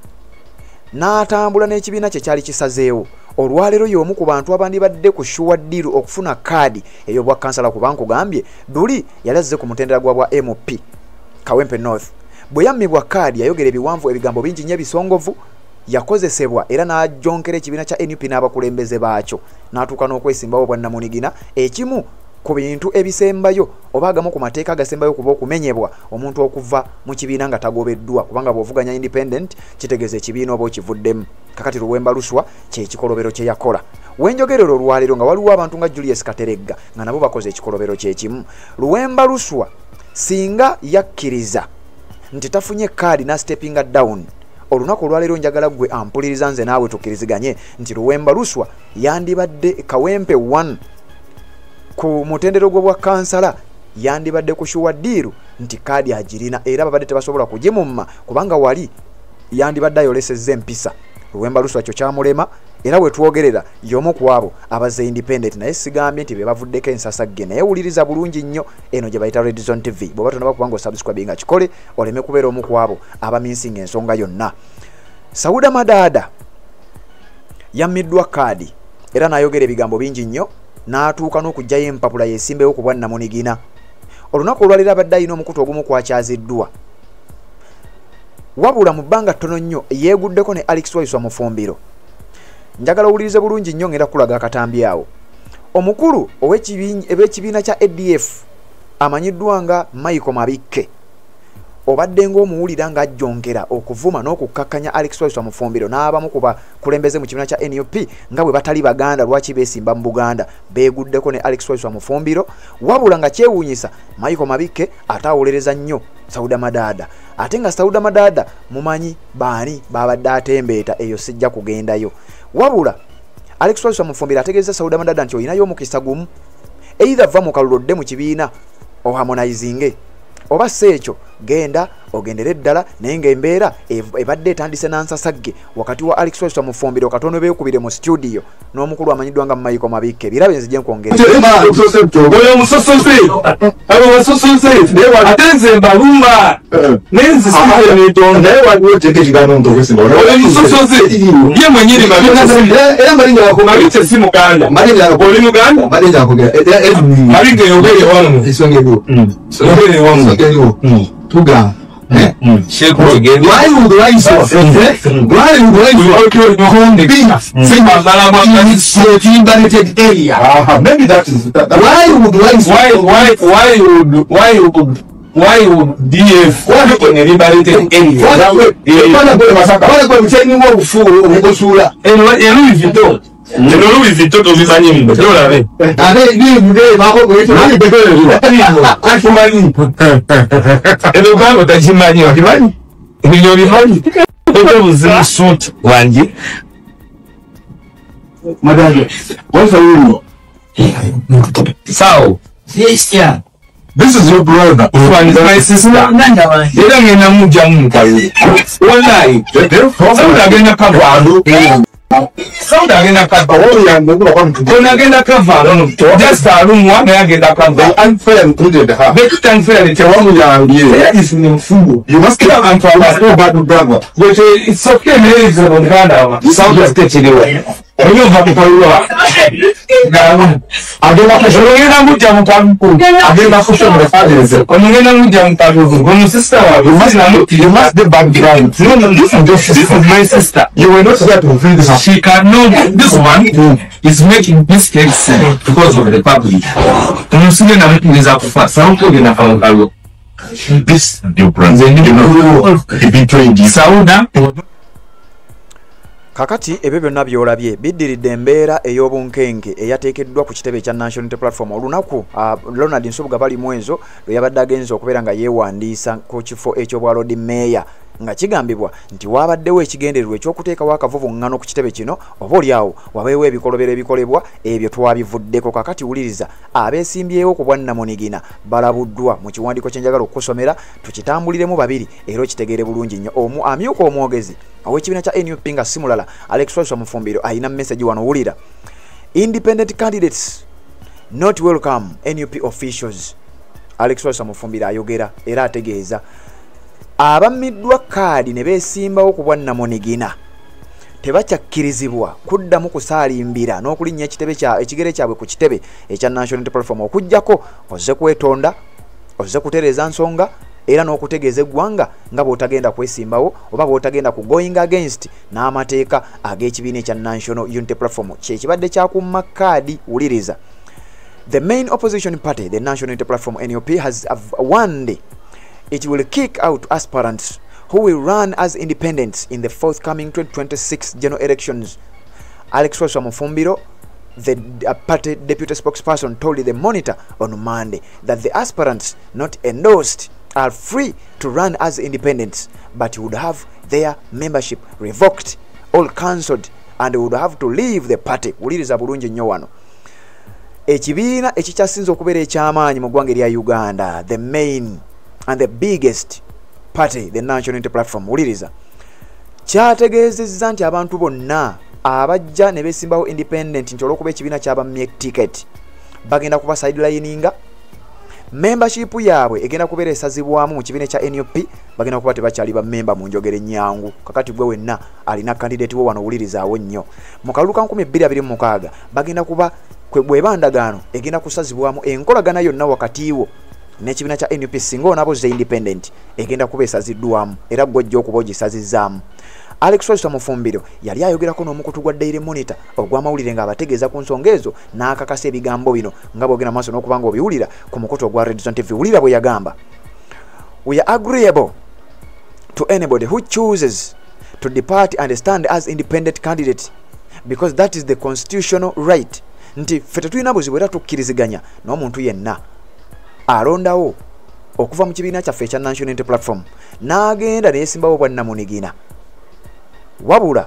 Speaker 3: n'atambula n'ekibiina kye kyali kisazeewo, olwaleero y'omu ku bantu abandibadde ku sure deal okufuna kaadi ey'obwa kansala, kuba nkugambye duli yali azze ku mutendera gwa bwa MP Kawempe North. Bwe yammibwa kaadi yayogera ebiwanvu, ebigambo bingi nnyo ebisongovu, yakozesebwa era n'ajonkera ekibiina kya NUP n'abakulembeze baakyo, n'atuuka n'okwesimbawo obwannamunigina, ekimu ku bintu ebisembayo oba agamu ku mateeka agasembayo kuba okumenyebwa omuntu okuva mu kibiina nga tagobeddwa, kubanga bw'ovuganya independent kitegeeza ekibiina oba okivuddemu. Kakati Luwemba Luswa kyekikolobero kye yakola. Wenjogerera olwaleero nga waliwo abantu nga Julius Kateregga nga nabo bakoze ekikolobero kyekimu. Luwemba Luswa singa yakkiriza nti tafunye kaadi na steppinga down, olunaku olwaleero njagala ggwe ampuliriza nze naawe tukkiriziganye nti Luwemba Luswa yandibadde Kawempe 1 ku mutendero gw'obwa kansala, yandibadde ku sure deal nti kaadi agirina, era babadde tebasobola kugimumma kubanga wali yandibadde ayolesezza empisa. Luwemba Luswa kyo kyamulema, era wetwogerera y'omu ku abo abazze independent, naye sigambye nti be bavuddeko ensasagge. Naye wuliriza bulungi nnyo eno gye bayita Red Zone TV. Bw'oba tonaba kubanga osubscribe nga kikole, oleme kubeera omu ku abo abaminsinga ensonga yonna. Sauda Madaada yammiddwa kaadi era n'ayogera ebigambo bingi nnyo, n'atuuka n'okuggyayo empapula yeesimbewo ku bwannamunigina. Olunaku olwaleero abadde alina omukutu ogumu kwakyaziddwa, wabula mu bbanga ttono nnyo yeeguddeko ne Alex Waiswa Mufumbiro. Njagala owulirize bulungi nnyo, ngenda kukulaga akatambi awo. Omukulu ow'ekibiina kya ADF amanyiddwa nga Michael Mabikke, obadde ng'omuwulira ng'ajjonkera okuvuma n'okukkakkanya Alex Waiswa Mufumbiro n'abamu ku bakulembeze mu kibiina kya NUP nga bwe batali Baganda, lwaki beesimba mu Buganda. Beeguddeko ne Alex Waiswa Mufumbiro, wabula nga kyewuunyisa Michael Mabikke ate awolereza nnyo Sauda Madaada, ate nga Sauda Madaada mumanyi baani babadde atembeeta, eyo sijja kugendayo. Wabula Alex Waiswa Mufumbiro ategeeza Sauda Madaada nti olinayo omukisa gumu, either va mu kalulu odde mu kibiina oharmonizinge, oba si ekyo genda ogendere ddala. Naye ng'embeera ebadde etandise n'ansasagge wakati wa Alex Waiswa Mufumbiro katono beekubire mu studio n'omukulu amanyiddwa nga Michael Mabikke. Birabe nzije nkwongere.
Speaker 8: Oyo musosoze, abo basosoze, ate nze mbalumba, naye nze sineetonda.
Speaker 9: Naye waliwo etteeka ekigaana omuntu okwesimba.
Speaker 8: Oyo musosoze, ye mwennyini Mabikke si Muganda. Oli Muganda? Mabikke yogere wammwe.
Speaker 9: Ensonga eriwo.
Speaker 8: Yogere wammwe.
Speaker 9: Ensonga eriwo. Tugamba. Why would Waiswa compete in area?
Speaker 8: Maybe that is that.
Speaker 9: Why
Speaker 8: Why would DF in a liberated area? Louis Vuitton tobimanyi mwe, tolabe. Eno otakimanyi, okimanyi? Ebyo obimanyi? Obuzibu suit wangi. Sawa. This is your brother. One is my sister. Era ngenda mujjamu mukazi. Wallahi. Sauda agenda kavaalo. Sauda agenda kavaalo. Ono agenda kavaalo. Just alumwa naye agenda kavaalo.
Speaker 9: Unfair included her.
Speaker 8: But unfair tewamuyambye. Era is mfugo.
Speaker 9: You must kill and for us no bad brother.
Speaker 8: But it's okay naye is Muganda wa.
Speaker 9: Sauda
Speaker 8: tekiriwe.
Speaker 9: You must be background. No, this is my sister. You were not there to feel this. She cannot. This one is making mistakes because of the public. This your brand. You betrayed Sauda.
Speaker 3: Kakati ebyo byonna by'olabye biddiridde embeera ey'obunkenke eyateekeddwa ku kitebe ekya National Unity Platform olunaku Ronald Nsubuga Balimwezo lwe yabadde agenze okubeera nga yeewandiisa ku kifo eky'obwa Lord Mayor, nga kigambibwa nti waabaddewo ekigendererwa eky'okuteekawo akavuvuŋŋano ku kitebe kino, oba oliawo wabeewo ebikolobero ebikolebwa ebyo twabivuddeko. Kakati wuliriza, abeesimbyewo ku bwannamunigina balabuddwa mu kiwandiiko kye njagala okukusomera, tukitambuliremu babiri era okitegeere bulungi nnyo. Omu amyuka omwogezi ow'ekibiina kya NUP nga si mulala Alex Waiswa Mufumbiro alina message wano, wulira. Independent candidates not welcome NUP officials. Alex Waiswa Mufumbiro ayogera era ategeeza abammiddwa kaadi ne beesimbawo ku bwannamunigina tebakyakkirizibwa kuddamu kusaalimbira n'okulinnya ekitebe ekigere kyabwe ku kitebe ekya National Unity Platform, okuggyako ozze kwetonda, ozze kutereeza nsonga era n'okutegeeza eggwanga nga bw'otagenda kwesimbawo oba bw'otagenda ku going against n'amateeka ag'ekibiina ekya National Unity Platform kyekibadde kyakumma kaadi. Wuliriza. The main opposition party, the National Unity Platform NUP, has warned it will kick out aspirants who will run as independents in the forthcoming 2026 general elections. Alex Waiswa Mufumbiro, the party deputy spokesperson, told the Monitor on Monday that the aspirants not endorsed are free to run as independents, but would have their membership revoked or cancelled and would have to leave the party. Wuliriza bulungi nnyo wano. Ekibiina ekikyasinze okubeera eky'amaanyi mu ggwanga erya Uganda, the main and the biggest party, the National Unity Platform, wuliriza, kyategeezezza nti abantu bonna abajja ne beesimbawo independent nti olw'okuba ekibiina kyabammye ticket bagenda kuba sidelininga, membership yaabwe egenda kubeera esazibwamu mu kibiina kya NUP, bagenda kuba tebakyali bammemba mu njogera ennyangu. Kakati gwe wenna alina candidate wo wano wulirizaawo nnyo. Mu kalulu ka 2026 bagenda kuba bw'eba ndagaano egenda kusazibwamu enkolagana yonna wakati wo n'ekibiina kya NUP, singa onaabo ze independent egenda kuba esaziddwamu era gwe ojja okuba ogisazizzaamu. Alex Waiswa Mufumbiro yali ayogerako n'omukutu gwa Daily Monitor ogw'amawulire ng'abategeeza ku nsonga ezo n'akakasa ebigambo bino nga bw'ogenda maaso n'okuba ng'obiwulira ku mukutu ogwa Red Zone TV. Wulira bwe yagamba. We are agreeable to anybody who chooses to depart and stand as independent candidate because that is the constitutional right. Nti ffe tetulina buzibu era tukkiriziganya n'omuntu yenna alondawo okuva mu kibiina kyaffe ekya National Unity Platform n'agenda neyesimbawo bwannamunigina, wabula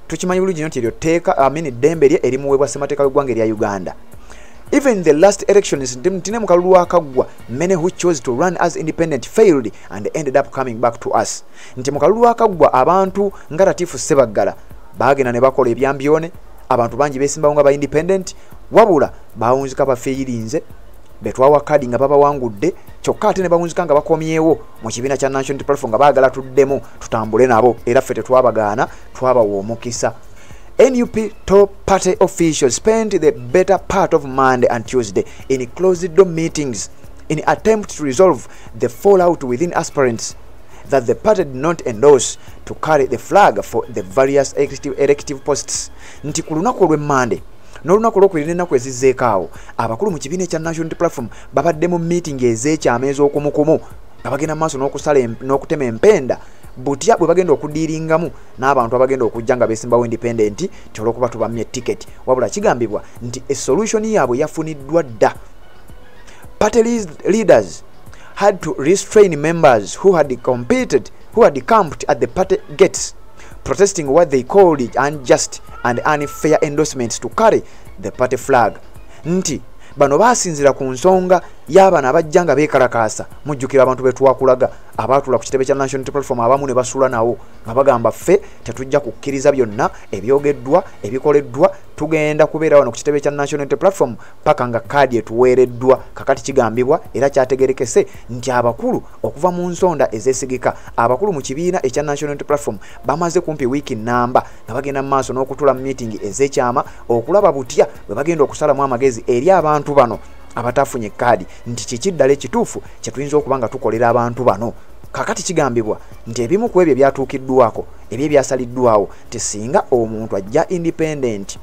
Speaker 3: tukimanyi bulungi nti eryo tteeka amini ddembe lye erimuweebwa ssemateeka w'eggwanga erya Uganda. Even the last elections, ntine mu kalulu akaggwa, many who chose to run as independent failed and ended up coming back to us. Nti mu kalulu akaggwa abantu nga Latifu Ssebaggala baagenda ne bakola ebyambyone, abantu bangi beesimbawo nga ba independent, wabula bawunzika bafeeyirinze betwawa kadi nga babawangudde, kyokka ate ne bawunzika nga bakomyewo mu kibiina kya National Unity Platform nga baagala tuddemu tutambule nabo, era ffe tetwabagaana, twabawa omukisa. NUP top party officials spent the better part of Monday and Tuesday in closed-door meetings in attempt to resolve the fallout within aspirants that the party did not endorse to carry the flag for the various elective posts. Nti ku lunaku olw'Emmande n'olunaku olwokubiri n'ennaku ezizzeeko awo, abakulu mu kibiina ekya National Unity Platform babadde mu meeting ez'ekyama ez'okumukumu nga bagenda mu maaso n'okusala n'okutema empenda butya bwe bagenda okudiiringamu n'abantu abagenda okujja nga beesimbawo independent nti olw'okuba tubammye ticket. Wabula kigambibwa nti esolution yaabwe yafuniddwa dda. Party leaders had to restrain members who had camped at the party gates protesting what they called unjust and unfair endorsements to carry the party flag. Nti bano basinzira ku nsonga y'abano abajja nga beekalakaasa. Mujjukira abantu be twakulaga abaatula ku kitebe kya National Unity Platform, abamu ne basula nawo nga bagamba ffe tetujja kukkiriza byonna ebyogeddwa ebikoleddwa, Tugenda kubeera wano ku kitebe kya National Unity Platform paka nga kaadi etuweereddwa. Kakati kigambibwa era kyategerekese nti abakulu okuva mu nsonda ezeesigika, abakulu mu kibiina ekya National Unity Platform bamaze kumpi wiiki namba nga bagenda mu maaso n'okutula mu meeting ez'ekyama okulaba butya bwe bagenda okusalamu amagezi eri abantu bano abatafunye kaadi, nti kiki ddala ekituufu kye tuyinza okuba nga tukolera abantu bano. Kakati kigambibwa nti ebimu ku ebyo byatuukiddwako, ebyo ebyasaliddwawo, nti singa omuntu ajja independent,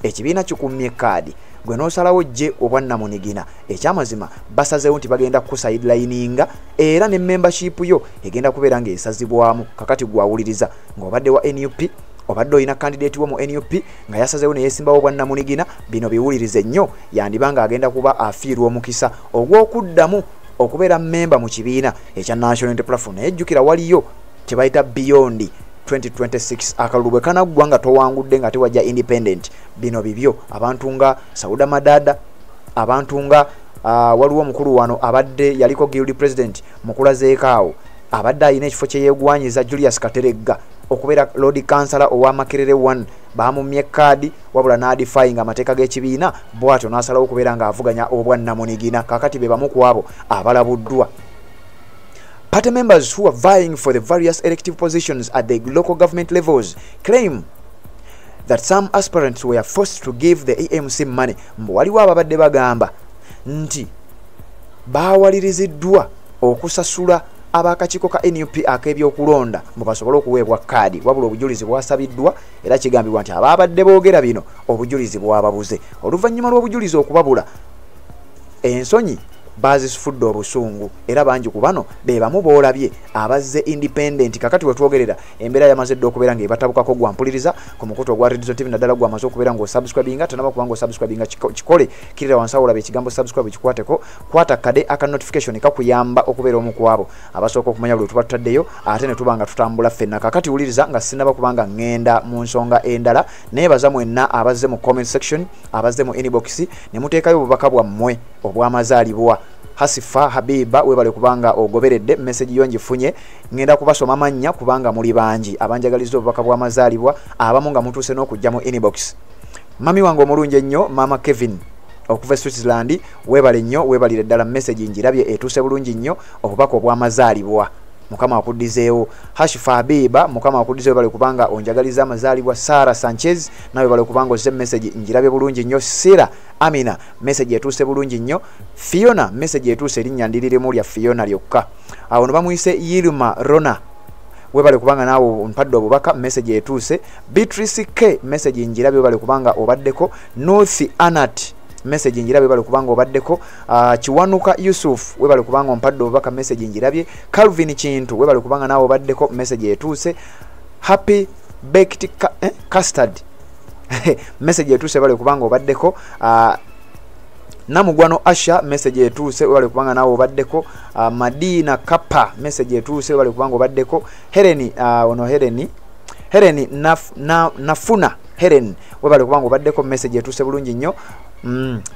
Speaker 3: ekibiina kikummye kaadi, gwe n'osalawo jje obwannamunigina, ekyamazima basazeewo nti bagenda kusidelininga era ne membership yo egenda kubeera ng'esazibwamu. Kakati gwawuliriza ng'obadde wa NUP, obadde olina candidate wo mu NUP nga yasazeewo ne yeesimbawo obwannamunigina, bino biwulirize nnyo, yandiba ng'agenda kuba afiirwa omukisa ogw'okuddamu okubeera memba mu kibiina ekya National Unity Platform. Naye jjukira waliyo kye bayita Beyond 2026, akalulu bwe kanaggwa nga towangudde nga tewajja independent, bino bibyo. Abantu nga Sauda Madada, abantu nga waliwo omukulu wano abadde yaliko guild president mukulazeekaawo, abadde alina ekifo kye yeegwanyiza Julius Kateregga okubeera Lord Councillor owa Makerere 1, bamumye kaadi wabula n'adefying amateeka g'ekibiina, bw'atyo n'asalawo okubeera ng'avuganya obwannamunigina. Kakati be bamu ku abo abalabuddwa. Party members who are vying for the various elective positions at the local government levels claim that some aspirants were forced to give the AMC money. Mbu waliwo ababadde bagamba nti baawaliriziddwa okusasula abakakiiko ka NUP ak'ebyokulonda mbu basobole okuweebwa kaadi, wabula obujulizi bwasabiddwa era kigambibwa nti abaabadde boogera bino obujulizi bwababuze. Oluvannyuma lw'obujulizi okubabula, ensonyi bazisufudde obusungu, era bangi ku bano be bamu boolabye abazze independent. Kakati we twogerera embeera yamaze dda okubeera ng'ebatabukako. Gwampuliriza ku mukutu ogwa Redizo TV, naddala gwamaze okubeera ng'osubscribinga, tanaba kuba ng'osubscribinga, kikole kirira wansi awo olaba ekigambo subscribe, kikwateko, kwata kade aka notification kakuyamba okubeera omu ku abo abasooka okumanya buli tuba tutaddeyo, ate ne tuba nga tutambula ffenna. Kakati wuliriza nga sinnaba kubanga ŋŋenda mu nsonga endala, neebaza mwenna abazze mu comment section, abazze mu inbox ne muteekayo obubaka bwammwe obw'amazaalibwa. Hasifa Habiba, webale kubanga ogoberedde message yo ngifunye, ngenda kubasoma mannya kubanga muli bangi abanjagaliza obubaka bw'amazaalibwa, abamu nga mutuuse n'okujja mu inbox. Mami wange omulungi ennyo Mama Kevin okuva e Switzerland, webale nnyo, webalire ddala, message ngirabye etuuse bulungi nnyo, obubaka obw'amazaalibwa Mukama akuddizeewo. Hashifa Habiba, Mukama akuddizeewo, webale kubanga onjagaliza amazaalibwa. Sarah Sanchez, nawe webale kubanga ozze, message ngirabye bulungi nnyo. Sira Amina, message etuuse bulungi nnyo. Fiona, message etuuse, erinnya ndiririmu lya Fiona lyokka. Awo no bamuyise Yilma Rona, webale kubanga naawe mpadde obubaka, message etuuse. Beatrice K, message ngirabye, webale kubanga obaddeko. North Anat, message ngirabye, webale kubanga obaddeko. Kiwanuka Yusuf, webale kubanga ompadde obubaka, message ngirabye. Calvin Kintu, webale kubanga naawe obaddeko, message etuuse. Happy Baked Custard, message etuuse, webale kubanga obaddeko. Namugwano Asha, message etuuse, webale kubanga naawe obaddeko. Madina Kappa, message etuuse, webale kubanga obaddeko. Helen, ono Helen Nafuna Helen, webale kubanga obaddeko, message etuuse bulungi nnyo.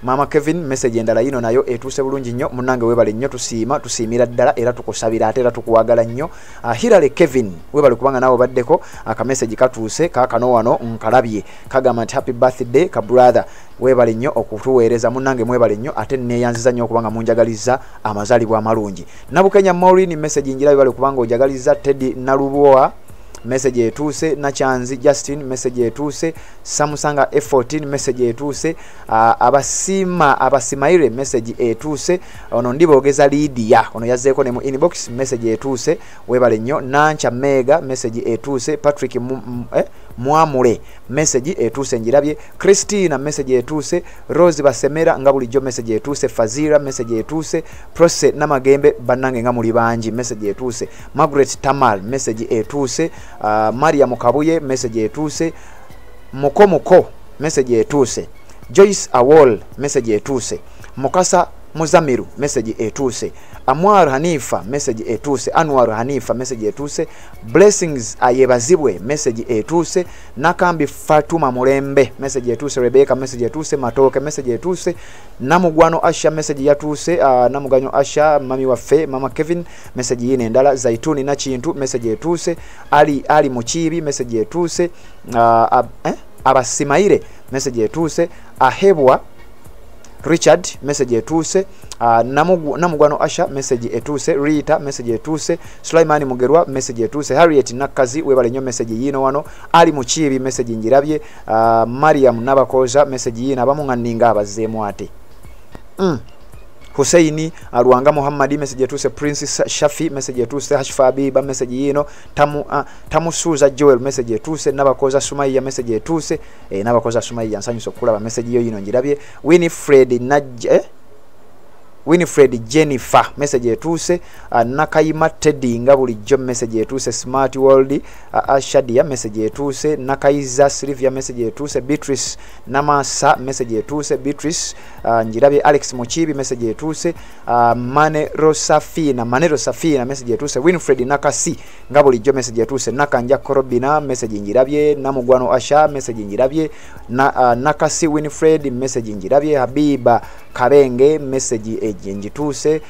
Speaker 3: Mama Kevin, message endala yino nayo etuuse bulungi nnyo. Munnange webale nnyo, tusiima, tusiimira ddala, era tukusabira ate era tukuwagala nnyo. Hilary Kevin, webale kubanga naawe obaddeko, aka message katuuse kaakano wano nkalabye, kagamba nti happy birthday ka brother, webale nnyo okutuweereza munnange, mwebale nnyo, ate neeyanziza nnyo okubanga munjagaliza amazaalibwa amalungi. Nabukenya Maureen, message njira, webale kubanga ojagaliza. Teddy Naluboa, message etuuse. Nakyanzi Justin, message etuuse. Samusanga F14, message etuuse. Abasima Abasimaire, message etuuse. Ono ndiboogeza Lydia, ono yazzeeko ne mu inbox, message etuuse, webale nnyo. Nancha Mega, message etuuse. Patrick Mwamule, message etuuse, njirabye. Christina, message etuuse. Rose Basemera, nga bulijjo message etuuse. Fazira, message etuuse. Prose Namagembe, bannange nga muli bangi, message etuuse. Margaret Tamal, message etuuse. Maria Mukabuye, message etuuse. Muko Muko, message etuuse. Joyce Awol, message etuuse. Mukasa Muzamiru, message etuuse. Amwar Hanifa, message etuuse. Anwar Hanifa, message etuuse. Blessings Ayebazibwe, message etuuse. Nakambi Fatuma Mulembe, message etuuse. Rebecca, message etuuse. Matoke, message etuuse. Namugwano Asha, message yatuuse. Namugwanyo Asha, mami waffe Mama Kevin, message yine endala. Zaituni Nakintu, message etuuse. Ali Ali Mukiibi, message etuuse. Abasimaire, message etuuse. Ahebwa Richard message etuuse. Namugwano Asha message etuuse. Rita message etuuse. Sulaimani Mugerwa message etuuse. Harriet Nakazi webale nnyo message yino wano. Ali Mukiibi message njirabye. Mariam Nabakoza message yino abamu nga nninga abazzeemu ate. Huseini Alwanga Muhammadi message etuuse. Prince Shafi message etuuse. Hashfa Habiba message yino. Tamusuza Joel message etuuse. Nabakoza Sumaiya message etuuse. Nabakoza Sumaiya nsanyusa okulaba message yo yino njirabye. Winifred Jennifer message etuuse. Nakayima Teddy nga bulijjo message etuuse. Smart World Ashadia message etuuse. Nakayiza Sylvia message etuuse. Beatrice Namasa message etuuse. Beatrice njirabye. Alex Mukiibi message etuuse. Manero Safina message etuuse. Winfred Nakasi nga bulijjo message etuuse. Nakanja Korobina message njirabye. Namugwano Asha message njirabye. Nakasi Winfred message njirabye. Habiba Kabenge message njituuse.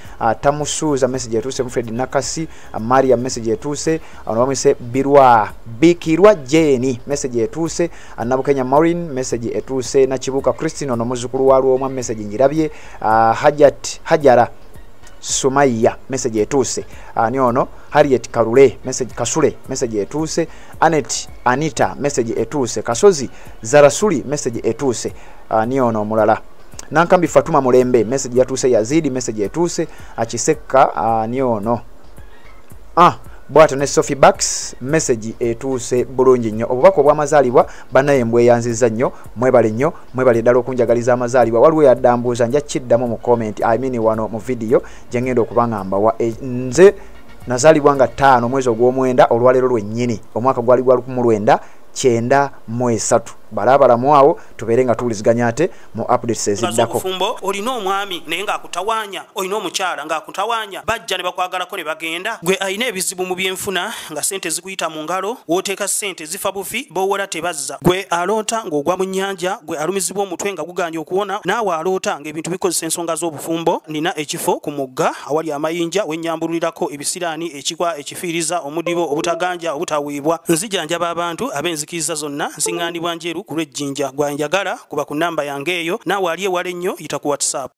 Speaker 3: Tamusuza message etuuse. Mfred Nakasi Maria message etuuse. Ono bamwise Birwa Bikirwa Jeni message etuuse. Nabukenya Maureen message etuuse. Nakibuka Christine ono muzukulu wa Lwomwa message njirabye. Hajara Sumaiya message etuuse. Ni ono Harriet Karule message Kasule message etuuse. Anet Anita message etuuse. Kasozi Zarasuli message etuuse. Ni ono omulala Nankambi Fatuma Mulembe message yatuse. Yazidi message etuuse. Achiseka ni ono bwatyo ne Sophie Bax message etuuse bulungi nnyo. Obubaka obw'amazaalibwa bannaye mbweyanzizza nnyo, mwebale nnyo, mwebale ddala okunjagaliza amazaalibwa. Waliwo yaddambuuza nja kiddamu mu comment, I mean wano mu video gye ngenda okuba nga mbawa. Nze nazaalibwa nga 5 omwezi ogw'omwenda olwaleero lwennyini, omwaka gwali gwa 1993. Balabalamu awo tubeere nga tuwuliziganya ate mu updates eziddako.
Speaker 11: Obufumbo olina omwami naye ng'akutawaanya, olina omukyala ng'akutawaanya, bajja ne bakwagalako ne bagenda. Gwe alina ebizibu mu byenfuna nga ssente zikuyita mu ngalo, w'oteeka ssente zifa bufi, b'owola tebazza. Gwe aloota ng'ogwa mu nnyanja, gwe alumizibwa omutwe nga guganye okuwona, naawe aloota ng'ebintu bikozesa ensonga z'obufumbo. Nina ekifo ku mugga awali amayinja wennyambululirako ebisiraani, ekikwa, ekifiiriza, omudibo, obutaganja, obutaweebwa. Nzijanjaba abantu ab'enzikiriza zonna, nsiŋŋaanibwa njeru ku lw'ejjinja. Gwanjagala kuba ku namba yange eyo, naawe ali ewala ennyo yita ku WhatsApp.